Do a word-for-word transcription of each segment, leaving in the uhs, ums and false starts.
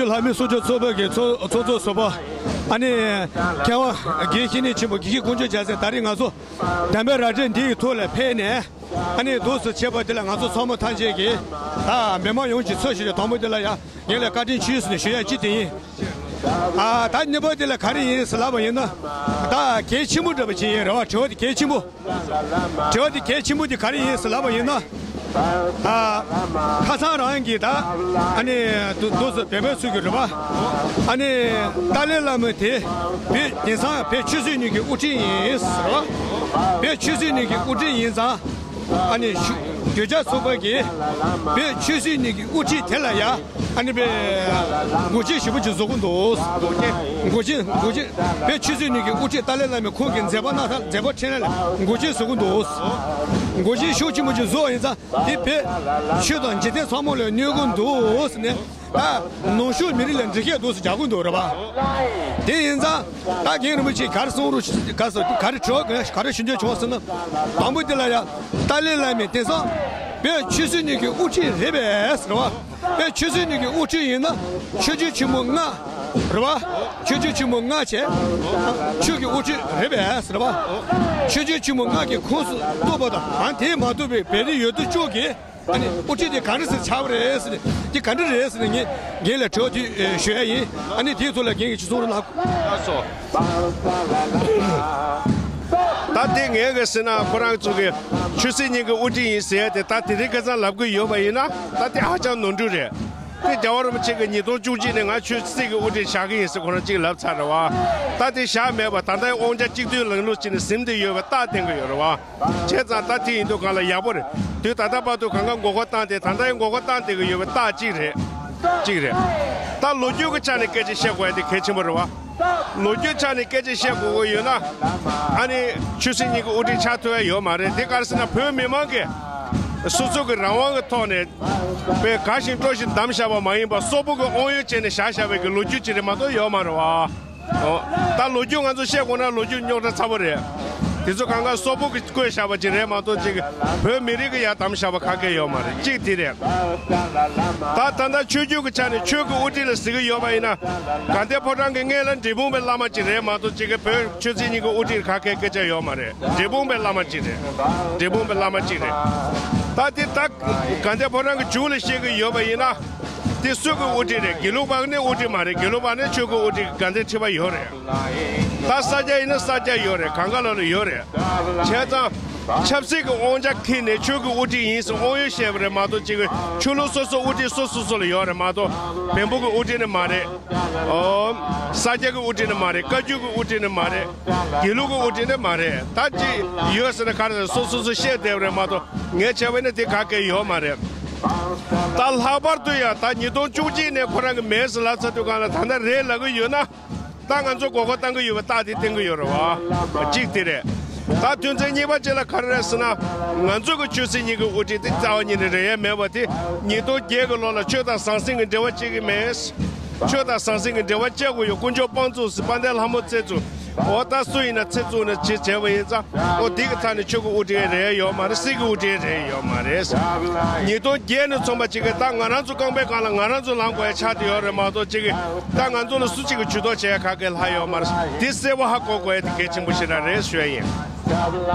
ལྷ་མི་སྲུང་སྐྱོབ་ཚོགས་པ་གི་ཚོགས་ཚོགས་གཙོ་ཟུར་པ། ཨ་ནི་མཁས་དབང་དགེ་བཤེས་གཉེན་ཆེན་པོ་དགེ་བཤེས་དཀོན་མཆོག་རྒྱལ་མཚན། ད་རེས་ང་ཚོ་བདེན་པའི་ར་སྤྲོད་འདིའི་ཐོག་ལ་ཕེབས་ནས། ཨ་ནི་འདུག་སེ་བྱས་པ་དེ་ལ་ང་ཚོ་ཚང་མ་ཐམས་ཅད་ཀྱིས་ད་མི་མང་ཡོངས་ཀྱིས་ཚོད་བཞིན་དུ་དང་པོ་དེ་ལ་ཡ་ངེད་ལ་བཀའ་དྲིན་ཆེ་ཟེར་ནས་ཞུ་ཡ་གཅིག་དེ་ཡིན། ཨ་ད་གཉིས་པ་དེ་ལ་ག་རེ་ཡིན་ཟེར་ལབ་པ་ཡིན་ན། ད་གལ་ཆེན་པོ་འདྲ་པོ་ཅིག་ཡིན་རེད་བ། དྲི་བ་དེ་གལ་ཆེན་པོ། དྲི་བ་དེ་གལ་ཆེན་པོ་དེ་ག་རེ་ཡིན་ཟེར་ལབ་པ་ཡིན་ན། ཨ་ཁ་སང་རང་གིས་ད་ཨ་ནི་འདུག་འདུག་སེ་བོད་པའི་ཚུལ་གྱིས་རེད་བ། ཨ་ནི་ཏཱ་ལའི་བླ་མ་དེ་བོད་དེང་སང་བོད་ཆོས་སྲིད་གཉིས་ཀྱི་དབུ་ཁྲིད་ཡིན་ཟེར་བ། བོད་ཆོས་སྲིད་གཉིས་ཀྱི་དབུ་ཁྲིད་ཡིན་ཙང་། ཨ་ནི་ཤུ་གྱོད་རྒྱག་ཚོགས་པ་གིས་བོད་ཆོས་སྲིད་གཉིས་ཀྱི་དབུ་ཁྲིད་དེ་ལ་ཡ་ཨ་ནི་བོད་མགོ་ཆེན་ཞེ་པོ་ཅིག་བཟོ་གི་འདུག་མགོ་ཆེན་མགོ་ཆེན་བོད་ཆོས་སྲིད་གཉིས་ཀྱི་དབུ་ཁྲིད་ཏཱ་ལའི་བླ་མས་ཁོང་གི་མཛད་པ་སྣ་ཚོགས་མཛད་པ་འཕྲིན་ལས་ལ་མགོ་ཆེན་བཟོ་གི་འདུག་མགོ་ཆེན་ཤུགས་ཆེན་པོ་ཅིག་བཟོ་བ་ཡིན་ཙང་དེ་བོད་ཆོས་དང་འཇིག་རྟེན་ཚང་མ་ལ་གནོད་གི་འདུག་ཟེར་ནས། ད་ནུབ་ཕྱོགས་མི་རིགས་ལ་འདྲི་སྐད་འདུག་སེ་རྒྱག་གི་འདུག་རེད་པ། དེ་ཡིན་ཙང་ད་རྒན་རིན་པོ་ཆེས་ག་རེ་གསུང་རུ་ག་ས་ག་རེ་དྲི་བ་ག་རེ་ཞུ་འདོད་བྱུང་ཟེར་ན། དང་པོ་དེ་ལ་ཡ་ཏཱ་ལའི་བླ་མས་དེང་སང་བོད་ཆོས་སྲིད་གཉིས་ཀྱི་དབུ་ཁྲིད་རེད་པས་ཟེར་བ། བོད་ཆོས་སྲིད་གཉིས་ཀྱི་དབུ་ཁྲིད་ཡིན་ན་ཆོས་བརྒྱུད་ཆེན་པོ་ལྔ་རེད་པ། ཆོས་བརྒྱུད་ཆེན་པོ་ལྔ་བྱས་ཆོས་ཀྱི་དབུ་ཁྲིད་རེད་པས་ཟེར་བ། ཆོས་བརྒྱུད་ཆེན་པོ་ལྔ་གི་ཁོངས་སུ་གཏོགས་པ་དང་ཨ་དེས་མ་གཏོགས་པའི་བོད་རིགས་ཡོད་དོ་ཅོག་གིས། ཨ་ནི་དབུ་ཁྲིད་དེ་ག་འདྲ་ཟེར་ཆགས་པ་རེད་ཟེར་ནས་དེ་ག་འདྲ་རེད་ཟེར་ནས་ངས་རྒན་ལ་དྲི་བ་དེ་ཨེ་ཞུ་ཡ་ཡིན། ཨ་ནི་དེའི་ཐོག་ལ་རྒན་གྱིས་ཅིག་གསུང་རོགས་གནང་། ལགས་སོ། ད་དེ་ངས་ག་ཟེར་ན་ཁོ་རང་ཚོ་གི་ཆོས་སྲིད་གཉིས་ཀྱི་དབུ་ཁྲིད་ཡིན་ཟེར་ཡ་དེ་ད་དེ་རིང་ཁ་སང་ལབ་གི་ཡོད་པ་ཡིན་ན་ད་དེ་ཧ་ཅང་ནོར་འཁྲུལ་རེད། དེ་རྒྱལ་བ་རིན་པོ་ཆེ་གིས་ཉིས་སྟོང་བཅུ་གཅིག་ནས་ང་ཆོས་སྲིད་ཀྱི་དབུ་ཁྲིད་བཞག་གི་ཡིན་ཟེར་ཁོ་རང་གཅིག་ལབ་ཚར་རེད་བ། ད་དེ་བཞག་མེད་པ་ད་ལྟའི་དབང་ཆ་གཅིག་སྡུད་ལམ་ལུགས་བྱས་ནས་ཟིན་བསྡད་ཡོད་པའི་རྟགས་བསྟན་གི་ཡོད་རེད་བ། བྱས་ཙང་ད་དེ་ཡིན་དུས་གང་ལ་ཡག་པོ་རེད། དུས་ད་ལྟ་བར་དུ་གང་ག་མགོ་སྐོར་བཏང་སྟེ་ད་ལྟ་ཡང་མགོ་སྐོར་བཏང་བསྡད་ཀྱི་ཡོད་པའི་རྟགས་གཅིག་རེད། གཅིག་རེད། ད་ལོ་རྒྱུས་ཀྱི་ཆ་ནས་སྐད་ཆ་བཤད་དགོས་ཡ་དེ་གལ་ཆེན་པོ་རེད་བ། ལོ་རྒྱུས་ཆ་ནས་སྐད་ཆ་བཤད་དགོས་ཀྱི་ཡོད་ན། ཨ་ནི་ཆོས་སྲིད་གཉིས་ཀྱི་དབུ་ཁྲིད་ཆགས་ཐུབ་ཡ་ཡོད་མ་རེད། དེ་ག་རེ་ཟེར་ན་བོད་མི་མང་གིས་སོ་སོ་གི་རང་དབང་གི་ཐོག་ནས་དཔེ་དགའ་ཞིང་སྤྲོ་ཞིང་བདམས་བཞག་པ་མ་ཡིན་པར་སོག་པོ་གི་དབང་ཡོད་བྱས་ནས་བཞག་བཞག་པའི་གི་ལོ་རྒྱུས་ཅིག་རེད་མ་གཏོགས་ཡོད་མ་རེད་བ། ཨོ། ད་ལོ་རྒྱུས་ང་ཚོ་བཤད་དགོས་ན་ལོ་རྒྱུས་རྙོག་དྲ་ཚ་པོ་རེད། དེ་ཚོ་གང་ག་སོག་པོ་གིས་བཀོད་བཞག་པ་ཅིག་རེད་མ་གཏོགས་ཅིག་བོད་མི་རིགས་ཀྱིས་ཡར་བདམས་བཞག་པ་ག་གེ་ཡོད་མ་རེད། གཅིག་དེ་རེད། ད་ད་ལྟ་ཆོས་བརྒྱུད་ཀྱི་ཆ་ནས་ཆོས་ཀྱི་དབུ་ཁྲིད་ལ་ཟེར་གྱི་ཡོད་པ་ཡིན་ན། དགའ་ལྡན་ཕོ་བྲང་གི་སྔོན་ལ་འབྲས་སྤུངས་པའི་བླ་མ་ཅིག་རེད་མ་གཏོགས་ཅིག་བོད་ཆོས་སྲིད་གཉིས་ཀྱི་དབུ་ཁྲིད་ག་གེ་སྐད་ཆ་ཡོད་མ་རེད། འབྲས་སྤུངས་པའི་བླ་མ་ཅིག་རེད། འབྲས་སྤུངས་པའི་བླ་མ་ཅིག་རེད། ད་དེ་ད་དགའ་ལྡན་ཕོ་བྲང་གི་མཇུག་ལ་བཤད་གི་ཡོད་པ་ཡིན་ན། དེ་སུ་གི་དབུ་ཁྲིད་རེད། དགེ་ལུགས་པ་ནི་དབུ་ཁྲིད་མ་རེད། དགེ་ལུགས་པ་ནི་ཆོས་ཀྱི་དབུ་ཁྲིད་དགའ་ལྡན་ཁྲི་པ་ཡོད་རེད། ད་ས་སྐྱ་ཡིན་ན་ས་སྐྱ་ཡོད་རེད། གང་ག་ལ་ལ་ཡོད་རེད། བྱས་ཙང་ཆབ་སྲིད་ཀྱི་དབང་ཆ་ཁྱེར་ནས་ཆོས་ཀྱི་དབུ་ཁྲིད་ཡིན་ཟེར་དབང་ཡོད་བཤད་པ་རེད་མ་གཏོགས་ཅིག་ཆོས་ལུགས་སོ་སོ་དབུ་ཁྲིད་སོ་སོ་སོ་ལ་ཡོད་རེད་མ་གཏོགས་བོན་པོ་གི་དབུ་ཁྲིད་ནི་མ་རེད། ཨོ། ས་སྐྱ་གི་དབུ་ཁྲིད་ནི་མ་རེད། བཀའ་བརྒྱུད་ཀྱི་དབུ་ཁྲིད་ནི་མ་རེད། དགེ་ལུགས་ཀྱི་དབུ་ཁྲིད་ནི་མ་རེད། ད་ཅི་ཡོད་ཟེར་ན་ག་རེ་ཟེར་སོ་སོ་སོ་བཤད་བསྡད་པ་རེད་མ་གཏོགས་ངས་བྱས་པ་ནི་དེ་ག་གེ་ཡོད་མ་རེད། ད་ལྷག་པར་དུ་ཡང་ད་ཉིས་སྟོང་བཅུ་གཅིག་ནས་ཁོ་རང་གི་མེད་ཟེར་ལབ་ཚར་དུས་གང་ལ་ད་ལྟ་རེད་ལབ་གི་ཡོད་ན། ད་ང་ཚོ་མགོ་སྐོར་བཏང་གི་ཡོད་པའི་རྟགས་དེ་བསྟན་གི་ཡོད་རེད་བ། གཅིག་དེ་རེད། ད་དོན་ཚན་གཉིས་པ་གཅིག་ལ་ག་རེ་རེད་ཟེར་ན། ང་ཚོ་གི་ཆོས་སྲིད་གཉིས་ཀྱི་དབུ་ཁྲིད་དེ་རྩ་བ་ཉིད་ནས་རེད་ཡ་མེད་པ་དེ་ཉིས་སྟོང་བརྒྱད་ཀྱི་ལོ་ལ་ཆོས་དང་ཟང་ཟིང་གི་འབྲེལ་བ་བཅད་ཀྱི་མེད། ཆོས་དང་ཟང་ཟིང་གི་འབྲེལ་བ་བཅད་དགོས་ཡོད། དཀོན་མཆོག་དཔང་བཙུགས་ཟེར་དཔལ་ལྡན་ལྷ་མོ་རྩེ་བཙུགས། འོ་ད་སུ་ཡིན་ན་རྩེ་བཙུགས་ནས་ཅི་བྱས་པ་ཡིན་ཙང་། འོ་འདི་གི་ཐད་ནས་ཆོས་ཀྱི་དབུ་ཁྲིད་རེད་ཡོད་མ་རེད། སྲིད་ཀྱི་དབུ་ཁྲིད་རེད་ཡོད་མ་རེད། ཉིས་སྟོང་བརྒྱད་ནས་ཚོང་པ་གཅིག་གིས་ད་ང་རང་ཚོ་རྐང་པའི་སྒང་ལ་ང་རང་ཚོ་ལངས་དགོས་ཡ་ཆགས་བསྡད་ཡོད་རེད་མ་གཏོགས་གཅིག་གིས་ད་ང་ཚོ་ལ་སུ་གཅིག་གིས་ཇུས་གཏོགས་བྱེད་ཡ་ག་གེ་ལྷག་ཡོད་མ་རེད། འདི་གསལ་པོ་ཧ་གོ་དགོས་ཡ་དེ་གལ་ཆེན་པོ་ཞེ་དྲག་རེད་ཞུ་ཡ་ཡིན།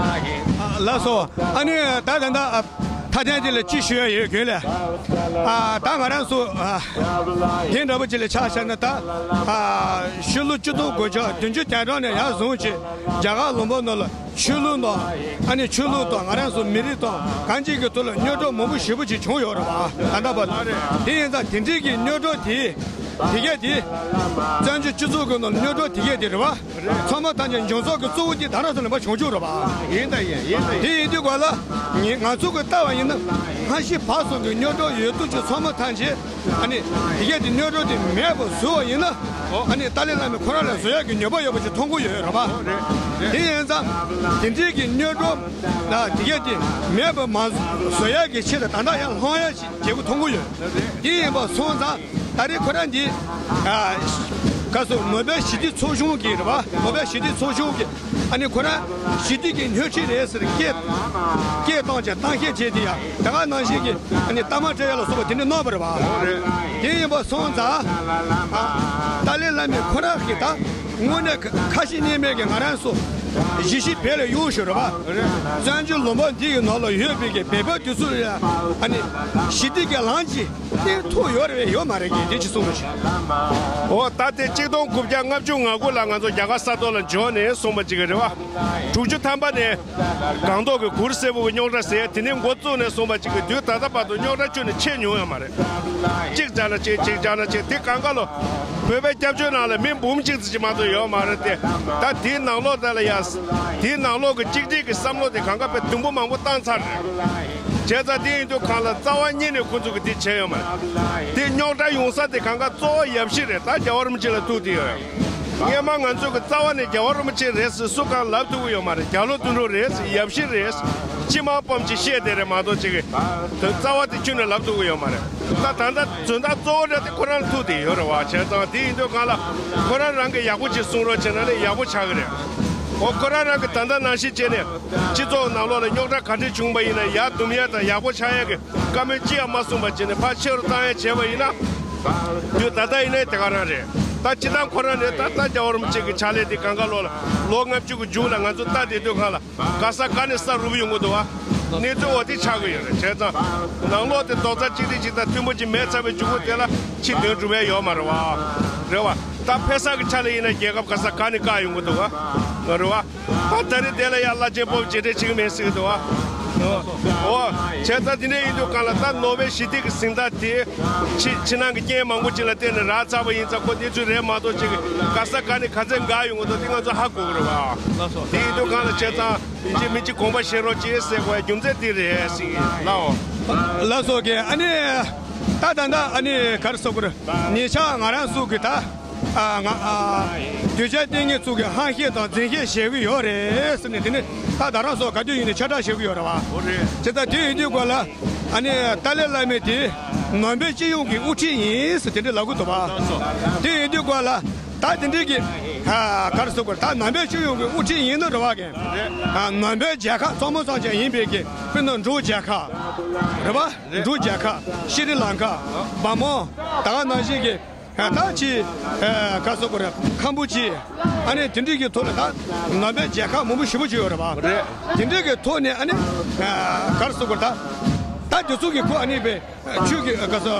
ལགས་སོ། ཨ་ནི་ད་ད་ད་ཨ་མཐའ་དོན་དེ་ལ་ཅི་ཞུ་ཡ་ཡོད་རྒན་ལགས། ཨ་ད་ང་རང་ཚོ་ཨ་དེ་འདྲ་པོ་ཅིག་ལ་ཆ་བཞག་ན་ད་ཨ་ཕྱི་ལོ་ཆིག་སྟོང་དགུ་བརྒྱ་བདུན་ཅུ་དོན་གྲངས་ནས་ཡར་བཟུང་བྱས་རྒྱ་གར་ལུང་པ་ནང་ལ། ཆོས་ལུགས་དང་ཨ་ནི་ཆོས་ལུགས་དང་ང་རང་ཚོ་མི་རིགས་དང་གང་ཅིའི་གི་ཐོག་ལ་གཉོས་གྲོགས་མང་པོ་ཞེ་པོ་ཅིག་བྱུང་ཡོད་རེད་བ། ད་ལྟ་བར་དུ། དེ་ཡིན་ཙང་དེ་འདྲའི་གི་གཉོས་གྲོགས་དེ་དེ་གས་དེ་བཙན་བྱོལ་སྤྱི་ཚོགས་ཀྱི་ནང་གཉོས་གྲོགས་དེ་གས་དེ་རེད་བ། ཚང་མ་ཐམས་ཅད་འཇོན་ཚོགས་ཀྱི་གཙོ་བོ་དེ་ད་རང་ཚོ་ལ་མ་བྱུང་བྱུང་རེད་བ། ཡིན་ད་ཡིན་ཡིན་ད་ཡིན། དེ་ཡིན་དུས་ག་ལ་ང་ང་ཚོ་གི་ལྟ་བ་ཡིན་ན་སྔ་ཕྱི་བར་གསུམ་གྱི་གཉོས་གྲོགས་ཡོད་དུས་ཀྱི་ཚང་མ་ཐམས་ཅད། ཨ་ནི་དེ་གས་དེ་གཉོས་གྲོགས་དེ་མེད་པ་བཟོས་པ་ཡིན་ན། ཨ་ནི་ཏཱ་ལའི་བླ་མས་ཁོ་རང་ལ་བཟོ་ཡག་གི་ནུས་པ་ཡོད་པ་ཅིག་མཐོང་གི་ཡོད་རེད་པ། དེ་ཡིན་ཙང་དེ་འདྲའི་གི་གཉོས་གྲོགས་དེ་གས་དེ་མེད་པ་མ་བཟོ་ཡག་གི་ཆེད་དུ་ད་ལྟ་ཡང་སློང་ཡག་ཅིག་བྱེད་དགོས་མཐོང་གི་ཡོད། དེ་ཡིན་པ་སོང་ཙང་ད་རེས་ཁོ་རང་འདི་ཨ་ ག་སོ་ནོ་བེལ་ཞི་བདེ་ཚོགས་ཆུང་གི་རེད་བ། ནོ་བེལ་ཞི་བདེ་ཚོགས་ཆུང་གི་ཨ་ནི་ཁོ་རང་ཞི་བདེ་གི་སྣེ་ཁྲིད་རེད་ཟེར་སྐད་སྐད་བཏང་བྱས་གཏམ་བཤད་བྱས་དེ་ཡ་ད་ག་ནང་བཞིན་གྱི་ཨ་ནི་རྟ་དམག་སྤྲད་ཡ་ལ་སོགས་པ་དེ་འདྲ་གནང་བ་རེད་བ། དེ་ཡིན་པ་སོང་ཙང་ཨ་ཏཱ་ལའི་བླ་མས་ཁོ་རང་གི་ད་དངོས་གནས་ཁ་ཞེ་གཉིས་མེད་ཀྱི་ང་རང་ཚོ་གཞིས་བྱེས་བོད་ལ་གཡུག་ཞོར་རེད་བ། བཙན་བྱོལ་ལུང་པ་འདི་ཡི་ནང་ལ་ཡོད་པའི་གི་བོད་པ་དེ་ཚོ་ལ་ཨ་ནི་ཞི་བདེ་གི་ལམ་གྱི་དེ་ཐུག་ཡོད་རེད་ཡོད་མ་རེད་ཀྱི་དེ་ཅི་གསུངས་པ་ཞིག་འོ་ད་དེ་གཅིག་སྟོང་དགུ་བརྒྱ་ལྔ་བཅུ་ང་དགུ་ལ་ང་ཚོ་རྒྱ་གར་ས་ཐོག་ལ་འབྱོར་ནས་གསུངས་པ་ཅིག་རེད་བ། དྲུག་ཅུ་ཐམ་པ་ནས་སྒང་ཏོག་གི་གུར་སེར་པོ་གི་རྙོག་དྲ་ཟེར་དེ་ནས་འགོ་བཙུགས་ནས་གསུངས་པ་ཅིག་གི་དུས་ད་ལྟ་བར་དུ་རྙོག་དྲ་ཁྱོན་ནས་ཆད་མྱོང་ཡོད་མ་རེད། གཅིག་རྒྱག་ན་གཅིག་གཅིག་རྒྱག་ན་གཅིག་དེ་གང་ག་ལོ། བོད་པའི་སྐྱབས་བཅོལ་ནང་ལ་མི་འབུམ་གཅིག་ཙམ་ཅིག་མ་གཏོགས་ཡོད་མ་རེད་དེ། ད་དེའི་ནང་ལོགས་དེ་ལ་ཡ། དེའི་ནང་ལོགས་ཀྱི་གཅིག་སྒྲིལ་གྱི་བསམ་བློ་དེ་གང་ག་དཔེ་དུམ་བུ་མང་པོ་བཏང་ཚར་རེད། བྱས་ཙང་དེ་ཡིན་དུས་གང་ལ་རྩ་བ་ཉིད་ནས་ཁོ་ཚོ་གི་དེ་བྱས་ཡོད་མ་རེད། དེ་རྙོག་དྲ་ཡོང་ས་དེ་གང་ག་གཙོ་བོ་ཡབ་གཞིས་རེད། ད་རྒྱལ་བ་རིན་པོ་ཆེ་ལ་ཐུག་དེ་ཡོད། སྔན་མ་ང་ཚོ་གི་རྩ་བ་ནས་རྒྱལ་བ་རིན་པོ་ཆེ་རེད་ཟེར་སུ་གང་ལབ་ཐུབ་ཀྱི་ཡོད་མ་རེད། རྒྱ་ལོ་དོན་གྲུབ་རེད་ཟེར་ཡབ་གཞིས་རེད་ཟེར་སྤྱི་དམངས་སྤོམ་ཅིག་བཤད་དེ་རེད་མ་གཏོགས་ཅིག་གི་དོན་རྩ་བ་དེ་ཁྱོན་ནས་ལབ་ཐུབ་ཀྱི་ཡོད་མ་རེད། ད་ད་ལྟ་དོན་དག་གཙོ་བོ་འདྲ་དེ་ཁོ་རང་ལ་ཐུག་དེ་ཡོད་རེད་བ། བྱས་ཙང་དེ་ཡིན་དུས་གང་ལ་ཁོ་རང་རང་གི་ཡག་པོ་ཅིག་གསུང་རོགས་བྱས་ན་ནི་ཡག་པོ་ཆགས་ཀྱི་རེད། འོ་ཁོ་རང་རང་གི་ད་ལྟ་ནང་བཞིན་བྱས་ནས་སྤྱི་ཚོགས་ནང་ལོགས་ལ་རྙོག་དྲ་ག་འདྲས་བྱུང་པ་ཡིན་ན་ཡར་བསྡུམ་ཡ་དང་ཡག་པོ་ཆགས་ཡ་གི་བཀའ་མོལ་ཅི་ཡང་མ་གསུངས་པ་བྱས་ནས་ཕར་ཆེ་རུ་བཏང་ཡ་བྱས་པ་ཡིན་ན། དུས་ད་ལྟ་ཡིན་ནའི་དེ་ག་རང་རེད། ད་སྤྱི་བཏང་ཁོ་རང་ནས་ད་ལྟ་རྒྱལ་བ་རིན་པོ་ཆེ་གི་ཕྱག་ལས་དེ་གང་ག་ལོ་ལ་ལོ་ལྔ་བཅུ་གི་མཇུག་ལ་ང་ཚོ་ལྟ་བསྡད་དུས་གང་ལ་ག་ས་ག་ནས་ས་རུབ་ཡོང་གི་འདུག་བ། གནས་ཚུལ་འོ་དེ་ཆགས་ཀྱི་ཡོད་རེད། བྱས་ཙང་ནང་ལོགས་དེ་རྡོག་རྩ་གཅིག་སྒྲིལ་གཅིག་དང་མཐུན་པོ་གཅིག་མེད་ཚར་བའི་མཇུག་གུ་དེ་ལ་ཕྱི་དོན་འགྲུབ་ཡ་ཡོད་མ་རེད་བ། རེད་བ། ད་ཕེ་ས་གི་ཆ་ལ་ཡིན་ན་རྒྱལ་ཁབ་ག་ས་ག་ནས་བཀག་ཡོང་གི་འདུག་བ། རེད་བ། ད་ད་རེས་དེ་ལ་ཡ་བླ་ཆེན་སྤོབས་རྗེས་དྲན་བྱེད་ཀྱི་མེད་ཟེར་གྱི་འདུག་བ། འོ། བྱས་ཙང་དེ་འདྲ་ཡིན་དུས་གང་ལ་ད་ནོ་བེལ་ཞི་བདེ་གི་གཟེངས་རྟགས་དེ། ཕྱི་ཕྱི་ནང་གི་རྐྱེན་མང་པོ་ཅིག་ལ་བརྟེན་ནས་རག་ཚར་བ་ཡིན་ཙང་ཁོ་གནས་ཚུལ་རེད་མ་གཏོགས་ཅིག་གི་ག་ས་ག་ནས་ག་ཚད་འགག་ཡོང་གི་འདུག་དེ་ང་ཚོ་ཧ་གོ་གི་རེད་བ། དེ་ཡིན་དུས་གང་ལ་བྱས་ཙང་ཡིན་གཅིག་མིན་གཅིག་དགོངས་པ་བཞེས་རོགས་ཅེས་ཟེར་དགོས་རྒྱུ་མཚན་དེ་རེད་ཟེར་གྱི་ལའོ། ལགས་སོ་གི་ཨ་ནི། ད་ད་ད་ཨ་ནི་ག་རེ་ཟེར་དགོས་རེད། ཉེ་ཆར་ང་རང་ཚོ་གི་ད། ཨ་ང་ཨ་གདུལ་བྱ་ལྟས་ངན་ཚོ་གི་ཧམ་བཤད་དང་འཛིང་བཤད་བྱེད་ཀྱི་ཡོད་རེད་ཟེར་ནས་དེ་ནས་ད་ད་རང་ཚོ་ག་དུས་ཡིན་ནའི་ཁྱབ་བསྒྲགས་བྱེད་ཀྱི་ཡོད་རེད་བ། འོ་རེད། དེ་ལྟར་དེ་ཡིན་དུས་སྐོར་ལ་ཨ་ནི་ཏཱ་ལའི་བླ་མས་དེ་ནང་པའི་སྤྱི་ཡོངས་ཀྱི་དབུ་ཁྲིད་ཡིན་ཟེར་དེ་འདྲ་ལབ་ཀྱི་འདུག་བ། དེ་ཡིན་དུས་སྐོར་ལ་ད་དེ་འདྲའི་གི་ཨ་ག་རེ་ཟེར་དགོས་རེད། ད་ནང་པའི་སྤྱི་ཡོངས་ཀྱི་དབུ་ཁྲིད་ཡིན་ནི་རེད་བ་གི། ཨ་ནང་པའི་རྒྱལ་ཁབ་གཙང་མ་གཙང་རྐྱང་ཡིན་པའི་གི་དཔེར་ན་འབྲུག་རྒྱལ་ཁབ་རེད་བ། འབྲུག་རྒྱལ་ཁབ་ཤྲི་ལང་ཀ་བར་མ་ད་ག་ནང་བཞིན་གི་ད་ཅི་ཨ་ག་ཟེར་དགོས་རེད། ཁམ་བུ་ཅི་ཨ་ནི་དེ་འདྲའི་གི་ཐོག་ལ་ད་ནང་པའི་རྒྱལ་ཁབ་མང་པོ་ཞེ་པོ་ཅིག་ཡོད་རེད་བ། རེད། དེ་འདྲའི་གི་ཐོག་ནས་ཨ་ནི་ཨ་ག་རེ་ཟེར་དགོས་རེད། ད་ད་དེ་ཚོ་གི་ཁོ་ཨ་ནི་པའི་ཆོས་ཀྱི་ག་ཟེར་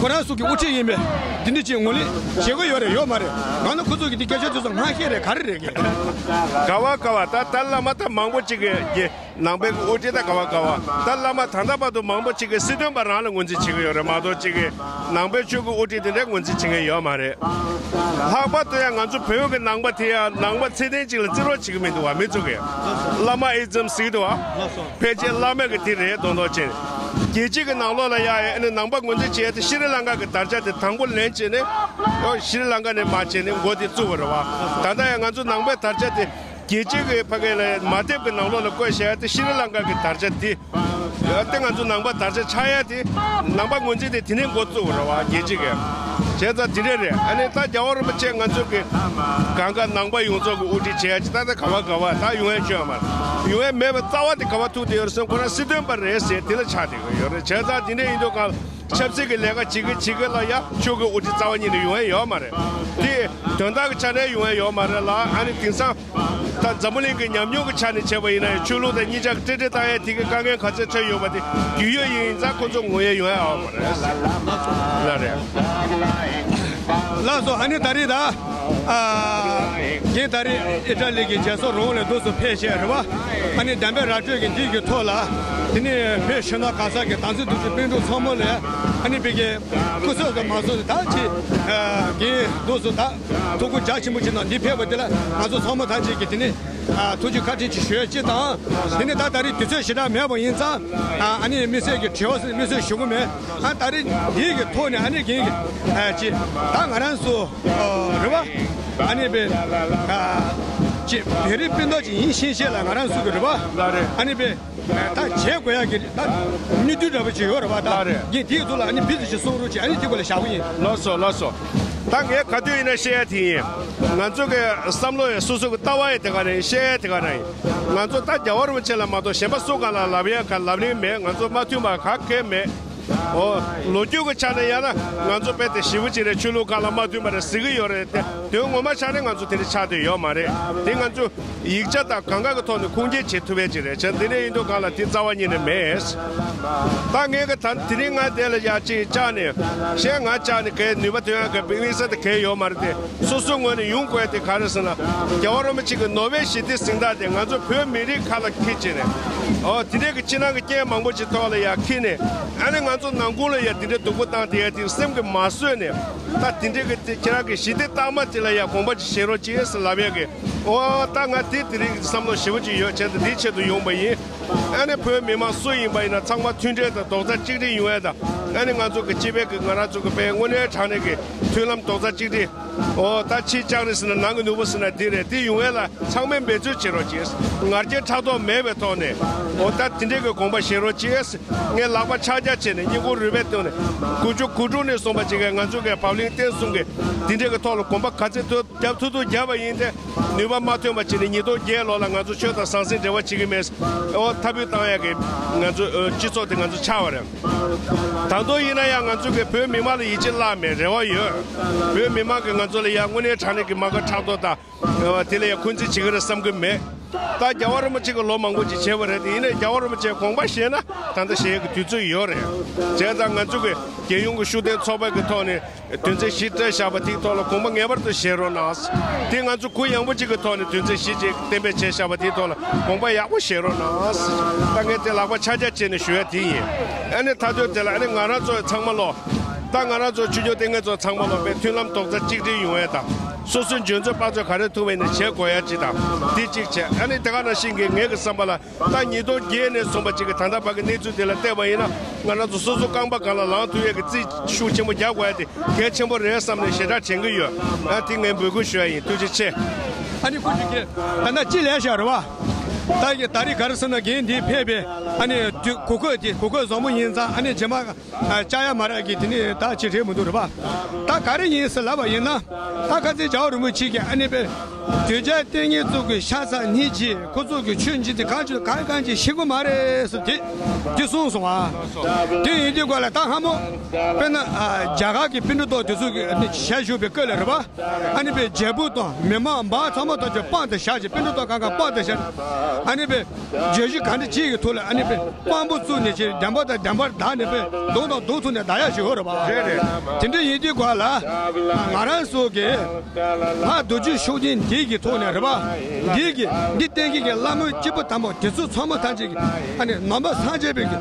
ཁོ་རང་ཚོ་གི་དབུ་ཁྲིད་ཡིན་པས་དེ་འདྲ་ཅིག་ངོས་ལེན་བྱེད་དགོས་ཡོད་རེད་ཡོད་མ་རེད། ང་ནི་ཁོ་ཚོ་གི་དེ་སྐད་ཆ་དེ་ཚོ་ངས་བཤད་རེད་ག་རེ་རེད་གི། ག་བ་ག་བ་ད་ད་བླ་མ་ད་མང་པོ་ཅིག་གི་ནང་པའི་དབུ་ཁྲིད་ད་ག་བ་ག་བ་ད་བླ་མ་ད་ལྟ་བར་དུ་མང་པོ་ཅིག་གིས་སྲིད་དོན་པ་རང་ལ་ངོས་འཛིན་བྱེད་ཀྱི་ཡོད་རེད་མ་གཏོགས་ཅིག་གིས་ནང་པའི་ཆོས་ཀྱི་དབུ་ཁྲིད་དེ་འདྲའི་ངོས་འཛིན་བྱེད་མཁན་ཡོད་མ་རེད། ལྷག་པར་དུ་ཡང་ང་ཚོ་བོད་ཀྱི་ནང་པ་དེ་ཡང་ནང་པ་ཚད་ལྡན་ཅིག་ལ་བརྩི་རོགས་བྱེད་ཀྱི་མི་འདུག་བ། མི་ཚོ་གིས་བླ་མ་ཨི་ཛམ་ཟེར་གྱི་འདུག་བ། ཕལ་ཆེར་བླ་མ་གི་དེ་རེད་མདོག་མདོག་བྱས། རྒྱལ་སྤྱི་གི་ནང་ལོགས་ལ་ཡང་ཨ་ནི་ནང་པ་ངོས་འཛིན་བྱེད་ཡ་དེ་ཤྲི་ལང་ཀ་གི་དར་ཆ་དེ་དང་པོ་ལེན་བྱས་ནས་ཡང་ཤྲི་ལང་ཀ་ནས་མར་བྱས་ནས་འགོ་དེ་བཙུགས་པ་རེད་བ། ད་ལྟ་ཡང་ང་ཚོ་ནང་པའི་དར་ཆ་དེ། རྒྱལ་སྤྱི་གི་ཕ་གི་ལ་མ་དེབ་ཀྱི་ནང་ལོགས་ལ་བཀོད་བཞག་ཡ་དེ་ཤྲི་ལང་ཀ་གི་དར་ཆ་དེ། ཡ་དེ་ང་ཚོ་ནང་པ་དར་ཆ་ཆགས་ཡ་དེ། ནང་པ་ངོས་འཛིན་དེ་དེ་ནས་འགོ་བཙུགས་པ་རེད་བ་རྒྱལ་སྤྱི་གི། བྱས་ཙང་དེ་འདྲ་རེད། ཨ་ནི་ད་རྒྱལ་བ་རིན་པོ་ཆེ་ང་ཚོ་གི་གང་ག་ནང་པ་ཡོངས་རྫོགས་ཀྱི་དབུ་ཁྲིད་བྱེད་ཡ་ཅིག་ད་ལྟ་ག་བ་ག་བ་ད་ཡོང་ཡ་ཅིག་ཡོད་མ་རེད། ཡོང་ཡ་མེད་པ་རྩ་བ་དེ་ག་བ་ཐུག་བསྡད་ཡོད་རེད་ཟེར་ན་ཁོ་རང་སྲིད་དོན་པ་རེད་ཟེར་དེ་ལ་ཆགས་བསྡད་ཀྱི་ཡོད་རེད། བྱས་ཙང་དེ་འདྲ་ཡིན་དུས་གང་ལ། ཆབ་སྲིད་ཀྱི་ལས་ཀ་བྱེད་ཀྱི་བྱེད་ཀྱི་ལ་ཡ་ཆོས་ཀྱི་དབུ་ཁྲིད་རྩ་བ་ཉིད་ནས་ཡོང་ཡ་ཡོད་མ་རེད། དེ་དོན་དག་གི་ཆ་ནས་ཡོང་ཡ་ཡོད་མ་རེད་ལ། ཨ་ནི་དེང་སང་ད་འཛམ་བུ་གླིང་གི་ཉམས་མྱོང་གི་ཆ་ནས་བྱས་པ་ཡིན་ན་ཡང་ཆོས་ལུགས་དང་གཉིས་ཆ་གི་འབྲེལ་འདྲིས་བཏང་ཡ་དེ་གི་དཀའ་ངལ་ག་ཚད་འཕྲད་ཡོད་པ་དེ་རྒྱུས་ཡོད་ཡིན་ཙང་ཁོ་ཚོ་ངོ་ཡ་ཡོང་ཡ་ཡོད་མ་རེད་ལ་རེད། ལགས་སོ། ཨ་ནི་ད་རེས་ད། ཨ། རྒན་ད་རེས་ཨི་ཊ་ལི་གི་རྒྱལ་ཚོགས་རོང་ལ་འདུག་སེ་ཕེབས་བྱས་རེད་བ། ཨ་ནི་བདེན་པའི་ར་སྤྲོད་ཀྱི་འདི་གི་ཐོག་ལ། དེ་ནས་བོད་ཕྱི་ནང་གང་ས་གི་དམ་ཚིག་རྡོ་རྗེ་སྤུན་གྲོགས་ཚང་མ་ལ། ཨ་ནི་བི་གའི་སྐུ་ཚབ་དང་མ་སོགས་ད་ཅི། ཨ། རྒན་འདུག་སེ་ད་ཐུགས་ཁུར་རྒྱ་ཆེན་པོ་ཅིག་གནང་འདི་ཕེབས་པ་དེ་ལ་ང་ཚོ་ཚང་མ་ད་ཅིག་གི་དེ་ནས། ཨ། ཐུགས་རྗེ་བཀའ་དྲིན་ཅིག་ཞུ་ཡ་ཅིག་དང་། དེ་ནས་ད་ད་རེས་དུས་ཚོད་ཞེ་དྲག་མེད་པ་ཡིན་ཙང་། ཨ། ཨ་ནི་དམིགས་བསལ་གྱི་དྲི་བ་དམིགས་བསལ་ཞུ་གི་མེད། ཨ། ད་རེས་འདིའི་གི་ཐོག་ནས་ཨ་ནི་རྒན་གྱི། ཨ། ཅིག་ད་ང་རང་ཚོ། ཨ། རེད་བ། ཨ་ནི་བེ། ཨ། ཅིག་བོད་རིགས་སྤུན་ཟླ་ཅིག་ཡིན་ཕྱིན་ཆད་ལ་ང་རང་ཚོ་གི་རེད་བ། ལགས་རེད། ཨ་ནི་བེ། ད་བྱེད་དགོས་ཡ་གི་ད་གནད་དོན་འདྲ་པོ་ཅིག་ཡོད་རེད་བ་ད། ལགས་རེད། རྒན་དེའི་ཐོག་ལ་ཨ་ནི་བི་ཙི་ཅིག་གསུང་རོགས་ཅིག་ཨ་ནི་དེ་སྐོར་ལ་བཞག་གི་ཡིན། ལགས་སོ་ལགས་སོ། ད་ངས་ག་དུས་ཡིན་ན་བཤད་ཡ་དེ་ཡིན། ང་ཚོ་གི་བསམ་བློ་ཡི་སོ་སོ་གི་ལྟ་བ་ཡི་དེ་ག་རེ་ཡིན། བཤད་ཡ་དེ་ག་རེ་ཡིན། ང་ཚོ་ད་རྒྱལ་བ་རིན་པོ་ཆེ་ལ་མ་གཏོགས་གཞན་པ་སུ་གང་ལ་ལབ་ཡ་ག་ལབ་ལིང་མེད། ང་ཚོ་མ་མཐུན་པ་ག་གེ་མེད། ཨོ། ལོ་རྒྱུས་ཀྱི་ཆ་ནས་ཡང་ན་ང་ཚོ་དཔེ་དེ་ཞེ་པོ་ཅིག་རེད། ཆོས་ལུགས་གང་ལ་མ་མཐུན་པ་རེད་ཟེར་གི་ཡོད་རེད་དེ། དོན་ངོ་མ་ཆ་ནས་ང་ཚོ་དེ་འདྲ་ཆགས་བསྡད་ཡོད་མ་རེད། དེ་ང་ཚོ་ཡིག་ཆ་དང་གང་ག་གི་ཐོག་ནས་ཁུངས་སྐྱེལ་བྱེད་ཐུབ་ཡས་ཅིག་རེད། བྱས་འདི་འདྲ་ཡིན་དུས་གང་ལ་དེ་རྩ་བ་ཉིད་ནས་མེད། ད་ངས་གི་ད་དེ་རིང་ང་དེ་ལ་ཡ་ཅིག་བཅར་ནས་གཞན་ང་བཅར་ནས་གའི་ནུས་པ་ཐོན་ཡ་གི་དཔེ་དམིགས་བསལ་དེ་གའི་ཡོད་མ་རེད་དེ། སོ་སོའི་ངོས་ནས་ཡོང་དགོས་དེ་ག་རེ་ཟེར་ན། རྒྱལ་བ་རིན་པོ་ཆེ་གི་ནོ་བེལ་ཞི་བདེའི་གཟེངས་རྟགས་དེ་ང་ཚོ་བོད་མི་རིགས་ཁ་ལ་འཁྱེར་བྱས་ནས། ཨོ། དེ་འདྲའི་གི་ཕྱི་ནང་གི་རྐྱེན་མང་པོ་ཅིག་ཐོག་ལ་ཡ་འཁྱེར་ནས། ཨ་ནི་ང་ཚོ་ནང་ཁུལ་ལ་ཡ་དེ་འདྲའི་སྡུག་པོ་བཏང་དེ་ཡ་དེ་སེམས་ཀྱིས་མ་བཟོད་ནས། ད་དེ་འདྲའི་གི་དེ་ཁྱེད་རང་གི་ཞི་བདེ་རྟགས་མ་དེ་ལ་ཡ་དགོངས་པ་ཅིག་བཞེས་རོགས་གྱིས་ཟེར་ལབ་ཡ་གི། ཨོ། ད་ང་དེ་དེ་རིང་གི་བསམ་བློ་ཞེ་པོ་ཅིག་ཡོད་བྱས་ཏེ་འདིའི་ཆེད་དུ་ཡོང་པ་ཡིན། ཨ་ནི་བོད་མི་མང་སུ་ཡིན་པ་ཡིན་ན་ཚང་མ་མཐུན་སྒྲིལ་དང་རྡོག་རྩ་གཅིག་སྒྲིལ་ཡོང་ཡ་དང་། ཨ་ནི་ང་ཚོ་གི་སྤྱི་པའི་གི་ང་རང་ཚོ་གི་དཔེ་དངོས་གནས་དྲང་གནས་གི་མཐུན་ལམ་རྡོག་རྩ་གཅིག་སྒྲིལ། ཨོ། ད་ཕྱི་ལྕགས་རི་ཟེར་ན་ནང་གི་ནོར་བུ་ཟེར་ན་འདི་རེད། འདི་ཡོང་ཡ་ལ་ཚང་མས་འབད་བརྩོན་བྱེད་རོགས་གྱིས། ང་རྒྱལ་ཕྲག་དོག་མེད་པའི་ཐོག་ནས། ཨོ། ད་དེ་འདྲའི་གི་དགོངས་པ་བཞེས་རོགས་གྱིས། ངས་ལག་པ་ཆག་ཆག་བྱས་ནས་སྙིང་ཁོང་རུས་པའི་གཏིང་ནས། དགུ་བཅུ་གོ་དྲུག་ནས་བཟུང་པ་ཅིག་གི་ང་ཚོ་གི་བབ་བརླིང་བསྟན་སྲུང་གི་དེ་འདྲའི་གི་ཐོག་ལ་དགོངས་པ་ག་ཚད་ཐུབ་རྒྱབ་ཐུབ་ཐུབ་རྒྱབ་པ་ཡིན་ཏེ། ནུས་པ་མ་ཐོན་པ་བྱས་ནས་ཉིས་སྟོང་བརྒྱད་ལོ་ལ་ང་ཚོ་ཆོས་དང་ཟང་ཟིང་འབྲེལ་བ་བྱེད་ཀྱི་མེད། ཨོ། འཐབ་རྩོད་བཏང་ཡག་གི་ང་ཚོ་ཨོ་སྤྱི་ཚོགས་དེ་ང་ཚོ་ཆགས་པ་རེད། ད་དུང་ཡིན་ན་ཡང་ང་ཚོ་གི་བོད་མི་མང་ལ་ཡིད་ཆེས་བརླག་མེད། རེ་བ་ཡོད། བོད་མི་མང་གི་ང་ཚོ་ལ་ཡང་དངོས་གནས་དྲང་གནས་ཀྱི་མ་དགའ་ཕྲག་དོག་དང་། ཨོ། དེ་ལ་ཡང་འཁོན་འཛིན་བྱེད་ཀྱི་རེད་བསམ་གྱི་མེད། ད་རྒྱལ་བ་རིན་པོ་ཆེ་གི་ལོ་མང་པོ་ཅིག་བྱས་པ་རེད་དེ། ཡིན་ནའི་རྒྱལ་བ་རིན་པོ་ཆེ་དགོངས་པ་བཞེས་ན་ད་ལྟ་བཞེས་ཡག་གི་དུས་ཚོད་ཡོད་རེད། བྱས་ཙང་ང་ཚོ་གི་རྒྱལ་ཡོངས་ཀྱི་ཤུགས་ལྡན་ཚོགས་པ་གི་ཐོག་ནས། དོན་ཚན་བཞི་སྤྲད་བཞག་པ་དེའི་ཐོག་ལ་དགོངས་པ་ངེས་པར་དུ་བཞེས་རོགས་གནང་། དེ་ང་ཚོ་གུ་ཡངས་པོ་གཅིག་གི་ཐོག་ནས་དོན་ཚན་བཞི་གཅིག་གཏན་འབེབས་བྱས་བཞག་པ་དེའི་ཐོག་ལ་དགོངས་པ་ཡག་པོ་བཞེས་རོགས་གནང་། ད་ངས་དེ་ལག་པ་ཆ་ཆ་བྱས་ནས་ཞུ་ཡ་དེ་ཡིན། ཨ་ནི་མཐའ་དོན་དེ་ལ་ཨ་ནི་ང་རང་ཚོ་ཚང་མ་ལོ། ད་ང་རང་ཚོ་ཆོས་བརྒྱུད་ལྟེ་ངན་ཚོ་ཚང་མ་ལོ་དཔེ་མཐུན་ལམ་རྡོག་རྩ་གཅིག་སྒྲིལ་ཡོང་ཡ་དང་། སོ་སོའི་འཇོན་ཚོད་དཔག་ཚོད་ག་རེ་ཐུབ་པ་ཡིན་ན་བྱེད་དགོས་ཡ་གཅིག་དང་། དེ་གཅིག་བྱས། ཨ་ནི་དེ་ག་ནང་བཞིན་གྱི་ངའི་གི་བསམ་པ་ལ། ད་ཉིས་སྟོང་བརྒྱད་ནས་བཟུང་པ་གཅིག་གི་ད་ལྟ་བར་གྱི་གནས་ཚུལ་དེ་ལ་བལྟས་པ་ཡིན་ན། ང་རང་ཚོ་སོ་སོ་རྐང་པ་སྒང་ལ་ལངས་ཐུབ་ཡས་ཀྱི་རྩིས་ཤུགས་ཆེན་པོ་རྒྱག་དགོས་ཡ་དེ་གལ་ཆེན་པོ་རེད་བསམ་ནས་ཞེ་དྲག་དྲན་གྱི་ཡོད། ཨ། དེ་ངས་འབོད་སྐུལ་ཞུ་ཡ་ཡིན། ཐུགས་རྗེ་ཆེ། ཨ་ནི་ཀུ་ཅི་གེ། ད་ལྟ་ཅི་ལས་བཞག་རེད་བ། ད་གི་ད་རེས་ག་རེ་ཟེར་ན་རྒན་འདི་ཕེབས་པའི་ཨ་ནི་དུས་གོ་སྐབས་དེ་གོ་སྐབས་བཟང་པོ་ཡིན་ཙང་། ཨ་ནི་རྗེས་མ། ཨ། བཅར་ཡ་མ་རག་གི་དེ་ནི་ད་ཅི་རེད་མི་འདུག་རེད་པ། ད་ག་རེ་ཡིན་ཟེར་ལབ་པ་ཡིན་ན། ད་ཁ་སང་རྒྱལ་བ་རིན་པོ་ཆེ་གིས་ཨ་ནི་པའི་གདུལ་བྱ་ལྟས་ངན་ཚོ་གི་ཤ་ཚ་སྙིང་རྗེ། ཁོ་ཚོ་གི་ཆོས་འཇིག་རྟེན་གང་ཅི་གང་གང་ཅི་ཤེས་ཀྱི་མ་རེད་ཟེར་དེ་དེ་གསུངས་སོང་ཨ། དེ་ཡིན་དུས་ག་ལ་ད་སྔ་མོ་དཔེར་ན། ཨ། རྒྱ་གར་གྱི་པཎ་གྲུབ་ཐོག་དེ་ཚོ་གི་ཨ་ནི་ཞལ་བཞུགས་པའི་སྐབས་ལ་རེད་པ། ཨ་ནི་པའི་རྒྱལ་པོ་དང་མི་མང་འབངས་ཚང་མ་ཐམས་ཅད་དཔང་དུ་བཞག་ཅིང་། པཎ་གྲུབ་ཐོག་གང་གང་དཔང་དུ་བཞག་ཨ་ནི་པའི་བརྗོད་གཞི་ག་འདྲ་ཅིག་གི་ཐོག་ལ་ཨ་ནི་པའི་དཔང་པོ་བཙུགས་ནས་ཅིག་བདེན་པ་དང་བདེན་པར་བདག་ནས་པའི་གདོང་དང་གདོང་ཐུག་ནས་བདག་ཡ་ཞིག་ཡོད་རེད་པ། རེད་རེད། དེ་འདྲ་ཡིན་དུས་ག་ལ་ང་རང་ཚོ་གི་ཕ་རྡོ་རྗེ་ཤུགས་ལྡན་འདི་གི་ཐོག་ནས་རེད་པ། འདི་གི་འདི་བསྟན་གྱི་གི་བླ་མ་སྐྱེས་བུ་དམ་པ་དེ་ཚོ་ཚང་མ་ཐམས་ཅད་ཀྱི་ཨ་ནི་ནང་པ་སངས་རྒྱས་པའི་གི་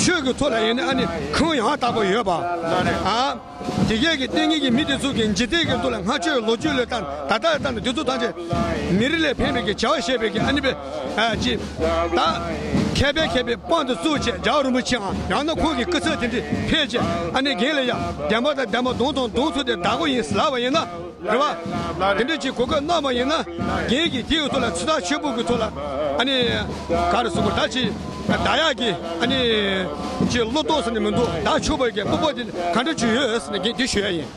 ཆོས་ཀྱི་ཐོག་ལ་ཡིན་ན་ཨ་ནི་གུ་ཡངས་དག་པོ་ཡོད་པ། ཨ། དེ་གས་ཀྱི་ལྟས་ངན་གྱི་མི་དེ་ཚོ་གི་འཇིག་རྟེན་གྱི་ཐོག་ལ་སྔ་ཕྱི་ལོ་རྒྱུས་ལ་ལྟ་ད་ལྟ་ལྟ་ན་དེ་ཚོ་ཐམས་ཅད་མི་རིགས་ལ་ཕན་པའི་གི་བྱ་བ་བྱེད་པའི་གི་ཨ་ནི་པའི་ཨ་ཅི། ད་མཁས་པའི་མཁས་པའི་དཔང་དུ་བཙུགས་བྱས་རྒྱལ་བ་རིན་པོ་ཆེའམ་ཡང་ན་ཁོང་གི་སྐུ་ཚབ་དེ་འདྲས་ཕེབས་བྱས་ཨ་ནི་རྒན་ལ་ཡ་བདེན་པ་དང་བདེན་པ་གདོང་དང་གདོང་ཐུག་སྟེ་བདག་པོ་ཡིན་ཟེར་ལབ་པ་ཡིན་ན། རེད་བ། དེ་འདྲ་ཅིག་གོ་སྐབས་གནང་བ་ཡིན་ན། རྒན་གྱིས་དེའི་ཐོག་ལ་ཚོད་ལྟ་ཆེན་པོ་གི་ཐོག་ལ་ཨ་ནི་ག་རེ་ཟེར་དགོས། ད་ཅིག་བདག་ཡག་གི་ཨ་ནི་ཅིག་བློ་ལྡོག་ཟེར་ནས་མི་འདུག་བདག་ཆོག་པ་གི་སྤོབས་པ་དེ་ག་འདྲ་ཅིག་ཡོད་ཟེར་ནས་རྒན་དེ་ཞུ་ཡ་ཡིན།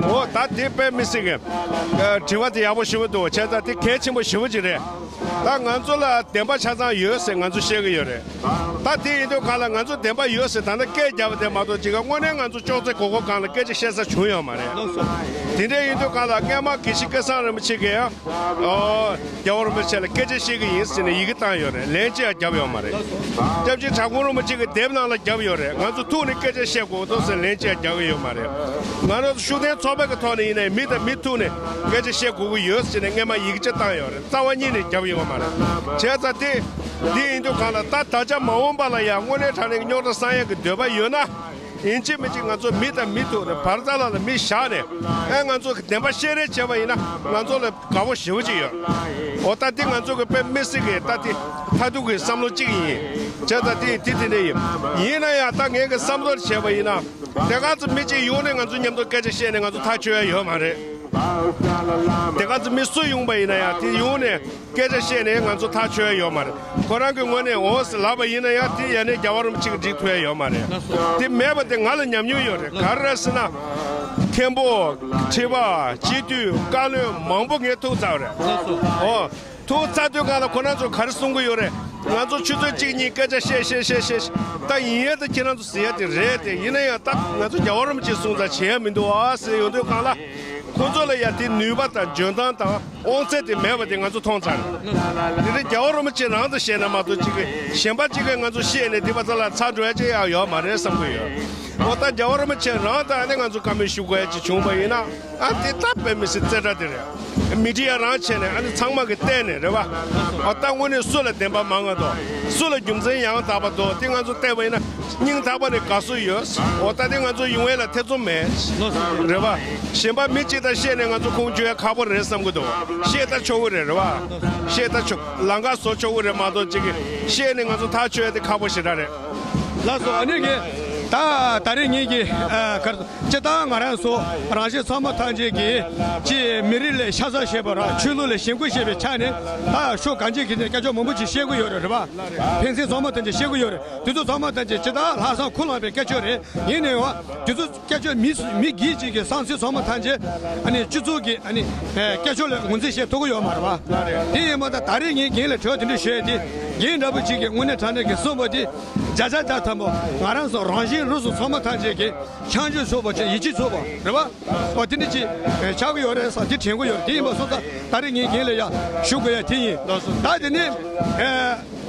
འོ། ད་དེ་དཔེ་མི་སྲིད་གི། ཨ། དྲི་བ་དེ་ཡག་པོ་ཞེ་པོ་འདུག་བྱས་ཙང་དེ་གལ་ཆེན་པོ་ཞེ་པོ་ཅིག་རེད། ད་ང་ཚོ་ལ་བདེན་པ་ཆ་ཚང་ཡོད་ཟེར་ང་ཚོ་བཤད་གི་ཡོད་རེད། ད་དེ་ཡིན་དུས་ག་ལ་ང་ཚོ་བདེན་པ་ཡོད་ཟེར་ད་ནི་སྐད་རྒྱབ་པ་དེ་མ་གཏོགས་ཅིག་ག་དངོས་གནས་ང་ཚོ་ཅོག་ཙེ་སྒོར་སྒོར་སྒང་ལ་སྐད་ཆ་བཤད་ས་བྱུང་ཡོད་མ་རེད། དེ་འདྲ་ཡིན་དུས་ག་ལ་སྔས་མ་དགེ་བཤེས་སྐལ་བཟང་རིན་པོ་ཆེ་གིས། ཨོ། རྒྱལ་བ་རིན་པོ་ཆེ་ལ་སྐད་ཆ་བཤད་གི་ཡིན་ཟེར་ནས་ཡི་གེ་བཏང་ཡོད་རེད། ལན་གཅིག་ཡང་བརྒྱབ་ཡོད་མ་རེད། སྐྱབས་རྗེ་གྲགས་པ་རིན་པོ་ཆེ་གི་དེབ་ནང་ལ་བརྒྱབ་ཡོད་རེད། ང་ཚོ་ཐུག་ནས་སྐད་ཆ་བཤད་དགོས་འདུག་ཟེར་ལན་གཅིག་ཡང་རྒྱག་གི་ཡོད་མ་རེད། ང་རང་ཚོ་ཤུགས་ལྡན་ཚོགས་པ་གི་ཐོག་ནས་ཡིན་ནའི་མི་དང་མི་ཐུག་ནས་སྐད་ཆ་བཤད་དགོས་ཀྱི་ཡོད་ཟེར་ནས་སྔས་མ་ཡི་གེ་གཅིག་བཏང་ཡོད་རེད། རྩ་བ་ཉིད་ནས་བརྒྱབ་ཡོད་མ་རེད། བྱས་ཙང་དེ་འདི་ཡིན་དུས་ག་ལ་ད་ད་ཆ་མ་འོངས་པ་ལ་ཡང་དངོས་གནས་དྲང་གནས་ཀྱི་རྙོག་དྲ་སངས་ཡག་གི་འདོད་པ་ཡོད་ན། ཡིན་གཅིག་མིན་གཅིག་ང་ཚོ་མི་དང་མི་ཐུག་ནས་བར་མཚམས་ལ་ལ་མི་བཞག་ནས། ཨེ། ང་ཚོ་གི་བདེན་པ་བཤད་རེས་བྱས་པ་ཡིན་ན་ང་ཚོ་ལ་དགའ་པོ་ཞེ་པོ་ཅིག་ཡོད། འོ། ད་འདི་ང་ཚོ་གི་དཔེ་མི་སྲིད་གི་ད་འདི་མཐར་ཐུག་གི་བསམ་བློ་གཅིག་ཡིན། བྱས་ཙང་འདི་འདི་དེ་འདྲ་ཡིན། ཡིན་ན་ཡང་ད་ངས་གི་བསམ་ཚུལ་བྱས་པ་ཡིན་ན། དེ་ག་ཚོད་མི་གཅིག་ཡོང་ནས་ང་ཚོ་མཉམ་དུ་སྐད་ཆ་བཤད་ནས་ང་ཚོ་ཐག་ཆོད་ཡ་ཡོད་མ་རེད། དེ་ག་ཚོད་མི་སུ་ཡོང་པ་ཡིན་ན་ཡང་དེ་ཡོང་ནས་སྐད་ཆ་བཤད་ནས་ང་ཚོ་ཐག་ཆོད་ཡ་ཡོད་མ་རེད། ཁོ་རང་གི་ངོས་ནས་འོ་ཟེར་ལབ་པ་ཡིན་ན་ཡང་དེ་ཡ་ནས་རྒྱལ་བ་རིན་པོ་ཆེ་གི་འགྲིག་ཐུབ་ཡ་ཡོད་མ་རེད། དེ་མེད་པ་དེ་ང་ལ་ཉམས་མྱོང་ཡོད་རེད། ག་རེ་རེད་ཟེར་ན། མཁན་པོ། ཁྲི་པ། སྤྱི་འཐུས། བཀའ་བློན་མང་པོ་ངས་ཐུག་ཚར་བ་རེད། ཨོ། ཐུག་ཚར་དུས་སྒང་ལ་ཁོ་རང་ཚོ་ག་རེ་གསུང་གི་ཡོད་རེད། ང་ཚོ་ཆུ་ཚོད་གཅིག་གཉིས་སྐད་ཆ་བཤད་བཤད་བཤད་བཤད་བཤད། ད་ཡིན་ཡ་ད་ཁྱེད་རང་ཚོ་ཟེར་ཡ་དེ་རེད་དེ། ཡིན་ན་ཡང་ད་ང་ཚོ་རྒྱལ་བ་རིན་པོ་ཆེ་གསུང་ཙང་བྱེད་ཡ་མི་འདུག་ཨ་ཟེར་ཡོང་དུས་སྒང་ལ། ཁོ་ཚོ་ལ་ཡ་དེ་ནུས་པ་དང་འཇོན་ཐང་དང་དབང་ཚད་དེ་མེད་པ་དེ་ང་ཚོ་མཐོང་ཚར་རེད། དེ་རིང་རྒྱལ་བ་རིན་པོ་ཆེ་རང་དང་བཤད་ན་མ་གཏོགས་གཅིག་གིས་གཞན་པ་གཅིག་གིས་ང་ཚོ་བཤད་ནས་དེ་བ་ཚ་ལ་ཚ་འགྲོ་ཡ་ཅིག་ཡང་ཡོད་མ་རེད་བསམ་གི་ཡོད། འོ་ད་རྒྱལ་བ་རིན་པོ་ཆེ་རང་དང་ཨ་ནི་ང་ཚོ་བཀའ་མོལ་ཞུ་དགོས་ཡ་ཅིག་བྱུང་བ་ཡིན་ན། ཨ་དེ་ད་དཔེ་མི་སྲིད་རྩེ་གྲ་དེ་རེད། མི་ཌི་ཡ་རང་བྱས་ནས་ཨ་ནི་ཚང་མ་གི་བལྟས་ནས་རེད་བ། ཨ་ད་དངོས་གནས་སུ་ལ་བདེན་པ་མང་ང་འདུག་སུ་ལ་རྒྱུ་མཚན་ཡང་དག་པ་འདུག་དེ་ང་ཚོ་བལྟས་པ་ཡིན་ན་སྙིང་ཐག་པ་ནས་དགའ་བསུ་ཡོད། འོ་ད་དེ་ང་ཚོ་ཡོང་ཡས་ལ་ཐེ་ཚོམ་མེད། རེད་བ། གཞན་པ་མི་གཅིག་དང་བཤད་ནས་ང་ཚོ་ཁུངས་བཅོལ་ཡ་ཁག་པོ་རེད་བསམ་གི་འདུག་བཤད་ད་ཆོག་གི་རེད། རེད་བ། བཤད་ད་ཆོག་ལམ་ཁ་བཟོ་ཆོག་གི་རེད་མ་གཏོགས་གཅིག་གིས་བཤད་ནས་ང་ཚོ་ཐག་ཆོད་ཡ་དེ་ཁག་པོ་ཞེ་དྲག་རེད། ལགས་སོ། ཨ་ནི་གི་ད་ད་རེས་ངེད་ཀྱི་ཨ་གར་སྤྱིར་བཏང་ང་རང་ཚོ་རང་བཞིན་ཚང་མ་ཐམས་ཅད་ཀྱི་ཅི་མི་རིགས་ལ་ཤ་ཚ་བྱེད་པ་ར་ཆོས་ལུགས་ལ་ཞེན་སྐུལ་བྱེད་པའི་ཆ་ནས་ད་ཕྱོགས་གང་ཅིའི་ཐད་ནས་སྐད་ཆ་མང་པོ་ཅིག་བཤད་ཀྱི་ཡོད་རེད། རེད་པ། ཕན་ཚུན་ཚང་མ་ཐམས་ཅད་བཤད་ཀྱི་ཡོད་རེད། དེ་ཚོ་ཚང་མ་ཐམས་ཅད་སྤྱིར་བཏང་ལྷག་བསམ་ཁུར་བླངས་པའི་སྐད་ཆ་རེད། ཡིན་ནའང་དེ་ཚོ་སྐད་ཆ་མི་མི་སྒེར་གཅིག་གི་བསམ་ཚུལ་ཚང་མ་ཐམས་ཅད་ཨ་ནི་སྤྱི་ཚོགས་ཀྱི་ཨ་ནི་སྐད་ཆ་ལ་ངོས་འཛིན་བྱེད་ཐུབ་ཀྱི་ཡོད་མ་རེད་པ། དེ་ཡིན་པ་ད་ད་རེས་ངས་རྒན་ལ་དྲི་བ་དེ་འདྲ་ཞུས་ཏེ་རྒན་འདྲ་པོ་ཅིག་གིས་དངོས་གནས་དྲང་གནས་ཀྱི་གསུངས་པ་དེ། བརྒྱ་ཆ་བརྒྱ་ཐམ་པ་ང་རང་ཚོ་རང་བཞིན་རུས་སུ་ཚང་མ་ཐམས་ཅད་ཀྱིས་བྱང་ཆུབ་ཚོགས་པ་ཅིག་ཡིད་ཆེས་ཚོགས་པ་རེད་པ། འོ་དེ་འདྲ་ཅིག་ཆགས་ཀྱི་ཡོད་རེད་ཟེར་དེ་དྲན་གྱི་ཡོད་རེད། དེ་ཡིན་པ་སོང་ཙང་ད་རེས་ངས་རྒན་ལ་ཡ་ཞུ་དགོས་ཡ་དེ་ཡིན། ད་དེ་ནི་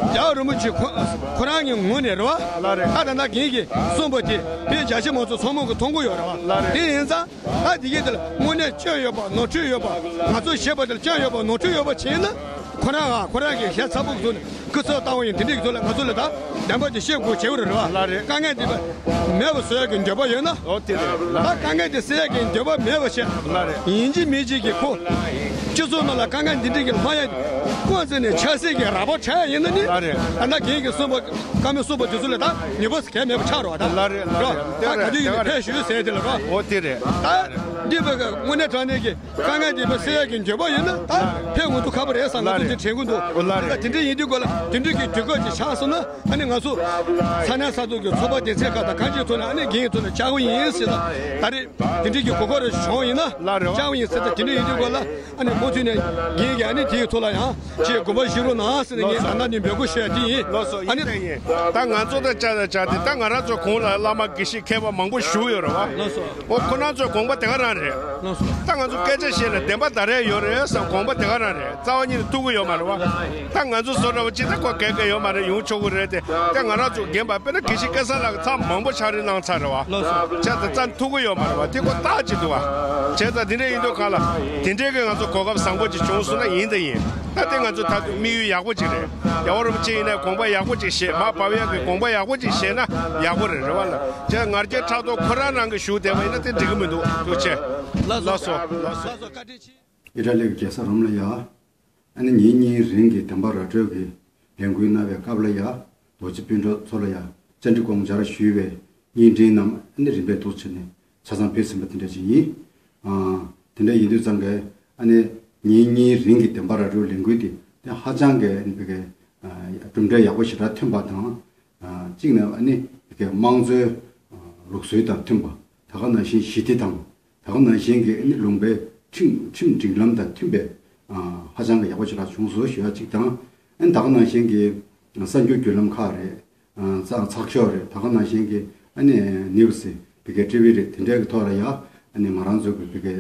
རྒྱལ་བ་རིན་པོ་ཆེ་ཁོ་ཁོ་རང་གི་ངོས་ནས་རེད་པ། ད་ད་ལྟ་རྒན་གྱིས་གསུངས་པ་དེ་དཔེ་རྒྱ་ཆེ་མང་ཚོགས་ཚང་མ་གིས་མཐོང་གི་ཡོད་རེད་པ། དེ་ཡིན་ཙང་ད་དེ་གའི་དེ་ལ་དངོས་གནས་སྐྱོན་ཡོད་པ་ནོར་འཁྲུལ་ཡོད་པ། ང་ཚོས་བྱས་པ་དེ་ལ་སྐྱོན་ཡོད་པ་ནོར་འཁྲུལ་ཡོད་པ་བྱས་ན། ཁོ་རང་ཨ་ཁོ་རང་གི་ཞལ་ཚ་པོ་གི་ཐོག་ནས་སྐུ་ཚབ་བཏང་བ་ཡིན། དེ་འདྲའི་གི་ཐོག་ལ་ང་ཚོ་ལ་ད་བདེན་པ་དེ་བཤད་དགོས་བྱེད་དགོས་རེད་པ། ལགས་རེད། དཀའ་ངལ་དེ་མེད་པ་བཟོ་ཡག་གི་འདོད་པ་ཡོད་ན། ཨོ་དེ་རེད། ད་དཀའ་ངལ་དེ་སེལ་ཡག་གི་འདོད་པ་མེད་པ་བྱས། ལགས་རེད། ཡིན་གཅིག་མིན་གཅིག་གི་ཁོ་སྤྱི་ཚོགས་ནང་ལ་དཀའ་ངལ་འདི་འདྲའི་གི་ལྷག་ཡག་ཁོ་རྩ་ནས་ཆབ་སྲིད་ཀྱི་ར་བ་ཆགས་ཡག་ཡིན་ན་ནི། ལགས་རེད། ད་ལྟ་རྒན་གྱིས་གསུངས་པ་བཀའ་མོལ་གསུངས་པ་དེ་ཚོ་ལ་ད་ནུས་པ་གང་ཡང་མེད་པ་ཆགས་རེད་པ། ད་ལགས་རེད། ལགས་རེད། ད་ག་དུས་ཡིན་ནའི་ཕེབས་ཞུ་ཟེར་དེ་ལ་རོ། ཨོ་དེ་རེད། ད་འདི་བས་དངོས་གནས་དྲང་གནས་ཀྱི་དཀའ་ངལ་འདི་བས་སེལ་ཡག་གི་འདོད་པ་ཡོད་ན་ད་ཕེབས་འོང་དུས་ཁག་པོ་རེད་བསམ་ང་ཚོ་འདི་དྲན་གྱི་འདུག་ལགས་རེད། ད་དེ་འདྲ་ཡིན་དུས་སྐོར་ལ་དེ་འདྲའི་གི་དུས་སྐབས་ཅིག་ཆགས་སོང་ན་ཨ་ནི་ང་ཚོ་ས་གནས་ས་ཐོག་གི་ཚོགས་པ་སྡེ་ཚན་ཁག་དང་གང་ཅིའི་ཐོག་ནས་ཨ་ནི་རྒན་གྱི་ཐོག་ནས་བཅར་གི་ཡིན་ཟེར་ན། ད་རེས་དེ་འདྲའི་གི་གོ་སྐབས་རེ་བྱུང་ཡིན་ན། ལགས་རེད་པ། བཅར་གི་ཡིན་ཟེར། ད་དེ་འདྲ་ཡིན་དུས་སྐོར་ལ་ཨ་ནི་མུ་མཐུད་ནས་རྒན་གྱིས་ཨ་ནི་དེའི་ཐོག་ལ་ཡང་ཅིག་དགོངས་པ་བཞེས་རོགས་གནང་ཟེར་ནས་ངས་ད་ལྟ་ནས་འབོད་སྐུལ་ཞུ་ཡག་དེ་ཡིན། ལགས་སོ། ཨ་ནི་ཡིན་ད་ཡིན། ད་ང་ཚོ་དང་བཅར་དང་བཅར་ཏེ་ད་ང་རང་ཚོ་གོང་ལ་བླ་མ་དགེ་བཤེས་མཁས་པ་མང་པོ་བཞུགས་ཡོད་རེད་པ། ལགས་སོ། ཨོ་ཁོ་རང་ཚོའི་དགོངས་པ་དེ་ག་རང་རེད། ལགས་སོ། ད་ང་ཚོ་སྐད་ཆ་བཤད་ན་བདེན་པ་ད་རེད་ཡོད་རེད་བསམ་དགོངས་པ་དེ་ག་རང་རེད། རྩ་བ་ཉིད་ནས་ཐུག་གི་ཡོད་མ་རེད་པ། ད་ང་ཚོ་བཟོ་འདྲ་པོ་ཅིག་ད་ཁོ་ག་ག་ཡོད་མ་རེད། ཡོང་ཆོག་གི་རེད་དེ། ད་ང་རང་ཚོ་རྒན་པ་དཔེར་ན་དགེ་བཤེས་སྐལ་བཟང་ལགས་ཚར་མང་པོ་ཕྱག་བྲིས་གནང་ཚར་རེད་པ། ལགས་སོ། བྱས་ཙང་རྩ་ཐུག་གི་ཡོད་མ་རེད་པ། དེ་ཁོ་རྟགས་ཅིག་འདུག་པ། བྱས་ཙང་དེ་འདྲ་ཡིན་དུས་གང་ལ་དེ་འདྲའི་གི་ང་ཚོ་གོ་སྐབས་བཟང་པོ་ཅིག་བྱུང་སོང་ན་ཡིན་དང་ཡིན། ད་དེ་ང་ཚོ་ད་དུང་དམིགས་ཡུལ་ཡག་པོ་ཅིག་རེད། རྒྱལ་བ་རིན་པོ་ཆེ་ཡིན་ནའི་དགོངས་པ་ཡག་པོ་ཅིག་བཞེས། མར་བབས་ཡག་གི་དགོངས་པ་ཡག་པོ་ཅིག་བཞེས་ན་ཡག་པོ་རེད། རེད་པ་ལགས། བྱས་ང་རྒྱལ་ཕྲག་དོག་ཁོ་རང་རང་གིས་ཞུགས་བསྡད་པ་ཡིན་ན་དེ་འགྲིག་གི་མི་འདུག་ཐུགས་རྗེ་ཆེ། ལགས་སོ། ལགས་སོ། ལགས་སོ། བཀའ་དྲིན་ཆེ། ཨི་ཊ་ལི་གི་རྒྱལ་ས་རོམ་ལ་ཡ། ཨ་ནི་ཉིན་གཉིས་རིང་གི་བདེན་པ་ར་སྤྲོད་ཀྱི་ལས་འགུལ་གནང་བའི་སྐབས་ལ་ཡ། རྡོ་རྗེ་སྤུན་གྲོགས་ཚོ་ལ་ཡ་བཅར་འདྲི་སྐོང་འཆར་ཞུས་པའི་བརྙན་འཕྲིན་རྣམས་ཨ་ནི་རིམ་པས་འདུག་བྱས་ནས་ཆ་ཚང་ཕུལ་ཟིན་པ་དེ་འདྲ་ཞིག་ཡིན། ཨ། དེ་འདྲ་ཡིན་དུས་ཙང་གི་ཨ་ནི་ཉིན་གཉིས་རིང་གི་བདེན་པ་ར་སྤྲོད་ལས་འགུལ་དེ་དེ་ཧ་ཅང་གི་ཨ་ནི་བི་གའི་གྲུབ་འབྲས་ཡག་པོ་ཞེ་དྲག་ཐོན་པ་དང་། གཅིག་ནས་ཨ་ནི་བི་གའི་དམངས་གཙོའི་ལུགས་སྲོལ་དང་མཐུན་པ། ད་ག་ནང་བཞིན་ཞི་བདེ་དང་། ད་ག་ནང་བཞིན་གྱི་ཨ་ནི་ལུང་པའི་ཁྲིམས་ཁྲིམས་སྒྲིག་ལམ་དང་མཐུན་པའི་ཧ་ཅང་གི་ཡག་པོ་ཞེ་དྲག་བྱུང་སོང་ཞུ་ཡ་གཅིག་དང་། ཨ་ནི་ད་ག་ནང་བཞིན་གྱི་གསར་འགྱུར་བརྒྱུད་ལམ་ཁག་རེད། ཚགས་ཚགས་ཤོག་རེད། ད་ག་ནང་བཞིན་གྱི་ཨ་ནི་ནིའུ་སི་བི་གའི་ཊི་ཝི་རེད། དེ་འདྲའི་གི་ཐོག་ལ་ཡ་ཨ་ནི་ང་རང་ཚོ་གི་བི་གའི་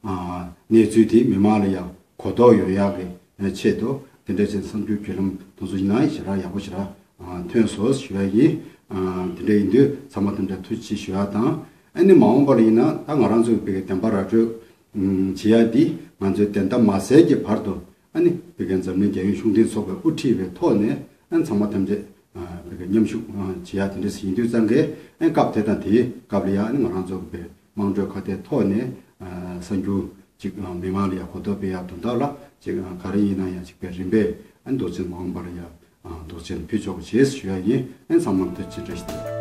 གནས་ཚུལ་དེ་མི་མང་ལ་ཡང་གོ་རྟོགས་ཡོང་ཡག་གི་ཆེད་དུ་དེ་འདྲ་ཅན་གསར་འགྱུར་བརྒྱུད་ལམ་དེ་ཚོ་ཡིན་ན་ཞེ་དྲག་ཡག་པོ་ཞེ་དྲག་ཐོན་སོང་ཞུ་ཡ་ཡིན། དེ་འདྲ་ཡིན་དུས་ཚང་མ་དེ་འདྲ་ཐུགས་རྗེ་ཆེ་ཞུ་ཡ་དང་། ཨ་ནི་མ་འོངས་པ་ལ་ཡིན་ན་ད་ང་རང་ཚོའི་བི་གའི་བདེན་པ་ར་སྤྲོད་བྱེད་ཡ་འདི་ང་ཚོའི་བདེན་མཐའ་མ་གསལ་གྱི་བར་དུ། ཨ་ནི་བི་གའི་འཛམ་གླིང་རྒྱལ་ཡོངས་ཤུགས་ལྡན་ཚོགས་པས་དབུ་ཁྲིད་པའི་ཐོག་ནས་ཨ་ནི་ཚང་མ་ཐམས་ཅད་བི་གའི་མཉམ་ཞུགས་བྱེད་ཡ་དེ་འདྲ་ཞིག་ཡིན་དུས་ཙང་གི་ཨ་ནི་སྐབས་དེ་དང་དེའི་སྐབས་ལ་ཡང་ཨ་ནི་ང་རང་ཚོ་བི་གའི་དམངས་ཁྲོད་ཁ་བརྡའི་ཐོག་ནས་གསར་འགྱུར་ཅིག་མི་མང་ལ་ཡང་གོ་རྟོགས་སྤེལ་ཡ་དོན་དག་ལ་ཅིག་ག་རེ་ཡིན་ན་ཡང་ཅིག་བི་གའི་རིམ་པས་ཨ་ནི་མདོ་ཆེན་མ་འོངས་པ་ལ་ཡང་མདོ་ཆེན་ཕུལ་ཆོག་པ་བྱེད་ཞུ་ཡ་ཡིན། ཨ་ནི་ཚང་མ་ཐུགས་རྗེ་ཆེ་བཀྲ་ཤིས་བདེ་ལེགས།